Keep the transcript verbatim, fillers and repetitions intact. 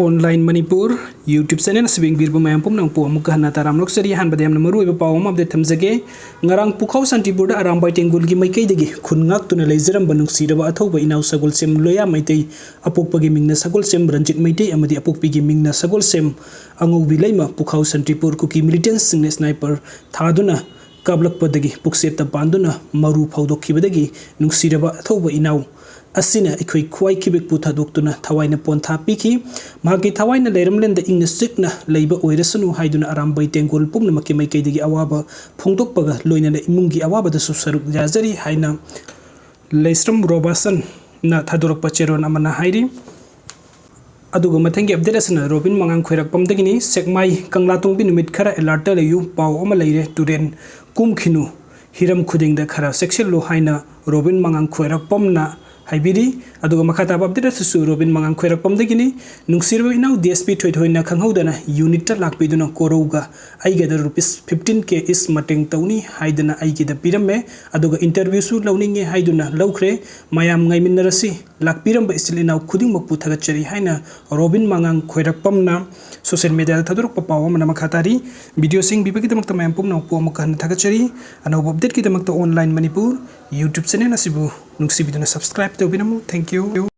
Online Manipur YouTube channel ꯑꯁꯤꯕꯨ ꯌꯦꯡꯕꯤꯔꯤꯕ ꯃꯌꯥꯝ ꯄꯨꯝꯅꯃꯛꯄꯨ ꯑꯃꯨꯛꯀ ꯍꯟꯅ ꯇꯔꯥꯝꯅ ꯑꯣꯛꯆꯔꯤ꯫ ꯑꯍꯥꯟꯕꯗ ꯌꯥꯝꯅ ꯃꯔꯨꯑꯣꯏꯕ ꯄꯥꯎ ꯑꯃ update ꯊꯝꯖꯒꯦ꯫ ꯉꯔꯥꯡ ꯄꯨꯈꯥꯎ ꯁꯥꯟꯇꯤꯄꯨꯔꯗ ꯑꯔꯥꯝꯕꯥꯏ ꯇꯦꯡꯒꯣꯜꯒꯤ ꯃꯥꯏꯀꯩꯗꯒꯤ ꯈꯨꯟ ꯉꯥꯛꯇꯨꯅ ꯂꯩꯖꯔꯝꯕ ꯅꯨꯡꯁꯤꯔꯕ ꯑꯊꯧꯕ ꯏꯅꯥꯎ ꯁꯒꯣꯜꯁꯦꯝ ꯂꯣꯌꯥ ꯃꯩꯇꯩ, ꯑꯄꯣꯛꯄꯒꯤ ꯃꯤꯡꯅ ꯁꯒꯣꯜꯁꯦꯝ ꯔꯟꯖꯤꯠ ꯃꯩꯇꯩ ꯑꯃꯗꯤ ꯑꯄꯣꯛꯄꯤꯒꯤ ꯃꯤꯡꯅ ꯁꯒꯣꯜꯁꯦꯝ ꯑꯉꯧꯕꯤ ꯂꯩꯃ, ꯄꯨꯈꯥꯎ ꯁꯥꯟꯇꯤꯄꯨꯔ ꯀꯨꯀꯤ militantꯁꯤꯡꯅ sniper ꯊꯥꯗꯨꯅ ꯀꯥꯞꯂꯛꯄꯗꯒꯤ ꯄꯨꯛꯆꯦꯠꯇ ꯄꯥꯟꯗꯨꯅ ꯃꯔꯨ ꯐꯧꯗꯣꯛꯈꯤꯕꯗꯒꯤ ꯅꯨꯡꯁꯤꯔꯕ ꯑꯊꯧꯕ ꯏꯅꯥꯎ ꯑꯁꯤꯅ ꯑꯩꯈꯣꯏ ꯈ꯭ꯋꯥꯏ ꯀꯤꯕꯦꯛꯄꯨ ꯊꯥꯗꯣꯛꯇꯨꯅ ꯊꯋꯥꯏꯅ ꯄꯣꯟꯊꯥ ꯄꯤꯈꯤ꯫ ꯃꯍꯥꯛꯀꯤ ꯊꯋꯥꯏꯅ ꯂꯩꯔꯝꯂꯦꯟꯗ ꯏꯪꯅ ꯆꯤꯛꯅ ꯂꯩꯕ ꯑꯣꯏꯔꯁꯅꯨ ꯍꯥꯏꯗꯨꯅ ꯑꯔꯥꯝꯕꯩ ꯇꯦꯡꯒꯣꯜ ꯄꯨꯝꯅꯃꯛꯀꯤ ꯃꯥꯏꯀꯩꯗꯒꯤ ꯑꯋꯥꯕ ꯐꯣꯡꯗꯣꯛꯄꯒ ꯂꯣꯏꯅꯅ ꯏꯃꯨꯡꯒꯤ ꯑꯋꯥꯕꯗꯁꯨ ꯁꯔꯨꯛ ꯌꯥꯖꯔꯤ ꯍꯥꯏꯅ ꯂꯩꯁ꯭ꯔꯝ ꯔꯣꯕꯥꯁꯟꯅ ꯊꯥꯗꯣꯔꯛꯄ ꯆꯦꯔꯣꯜ ꯑꯃꯅ ꯍꯥꯏꯔꯤ꯫ ꯑꯗꯨꯒ ꯃꯊꯪꯒꯤ update ꯑꯁꯤꯅ ꯔꯣꯕꯤꯟ ꯃꯉꯥꯡ ꯈꯣꯏꯔꯥꯛꯄꯝꯗꯒꯤꯅꯤ꯫ ꯁꯦꯛꯃꯥꯏ ꯀꯪꯂꯥꯇꯣꯡꯕꯤ ꯅꯨꯃꯤꯠ ꯈꯔ alertꯇ ꯂꯩꯌꯨ, ꯄꯥꯎ ꯑꯃ ꯂꯩꯔꯦ, ꯇꯨꯔꯦꯟ ꯀꯨꯝꯈꯤꯅꯨ, ꯍꯤꯔꯝ ꯈꯨꯗꯤꯡꯗ ꯈꯔ ꯆꯦꯛꯁꯤꯜꯂꯨ ꯍꯥꯏꯅ ꯔꯣꯕꯤꯟ ꯃꯉꯥꯡ ꯈꯣꯏꯔꯥꯛꯄꯝꯅ ꯍꯥꯏꯕꯤꯔꯤ꯫ ꯑꯗꯨꯒ ꯃꯈꯥ ꯇꯥꯕ update ꯑꯁꯤꯁꯨ ꯔꯣꯕꯤꯟ ꯃꯉꯥꯡ ꯈꯣꯏꯔꯥꯛꯄꯝꯗꯒꯤꯅꯤ꯫ ꯅꯨꯡꯁꯤꯔꯕ ꯏꯅꯥꯎ DSP ꯊꯣꯏꯊꯣꯏꯅ ꯈꯪꯍꯧꯗꯅ unitꯇ ꯂꯥꯛꯄꯤꯗꯨꯅ ꯀꯣꯔꯧꯒ ꯑꯩꯒꯗ rupees fifteen K each ꯃꯇꯦꯡ ꯇꯧꯅꯤ ꯍꯥꯏꯗꯨꯅ ꯑꯩꯒꯤꯗ ꯄꯤꯔꯝꯃꯦ꯫ ꯑꯗꯨꯒ interviewꯁꯨ ꯂꯧꯅꯤꯡꯉꯦ ꯍꯥꯏꯗꯨꯅ ꯂꯧꯈ꯭ꯔꯦ꯫ ꯃꯌꯥꯝ ꯉꯥꯏꯃꯤꯟꯅꯔꯁꯤ꯫ ꯂꯥꯛꯄꯤꯔꯝꯕ ꯏꯆꯤꯜ ꯏꯅꯥꯎ ꯈꯨꯗꯤꯡꯃꯛꯄꯨ ꯊꯥꯒꯠꯆꯔꯤ ꯍꯥꯏꯅ ꯔꯣꯕꯤꯟ ꯃꯉꯥꯡ ꯈꯣꯏꯔꯥꯛꯄꯝꯅ social mediaꯗ ꯊꯥꯗꯣꯔꯛꯄ ꯄꯥꯎ ꯑꯃꯅ ꯃꯈꯥ ꯇꯥꯔꯤ꯫ Video ꯌꯦꯡꯕꯤꯕꯒꯤꯗꯃꯛꯇ ꯃꯌꯥꯝ ꯄꯨꯝꯅꯃꯛꯄꯨ ꯑꯃꯨꯛꯀ ꯍꯟꯅ ꯊꯥꯒꯠꯆꯔꯤ꯫ ꯑꯅꯧꯕ updateꯀꯤꯗꯃꯛꯇ Online Manipur YouTube channel ꯑꯁꯤꯕꯨ ꯅꯨꯡꯁꯤꯕꯤꯗꯨꯅ subscribe ꯇꯧꯕꯤꯔꯝꯃꯨ꯫ Thank you꯫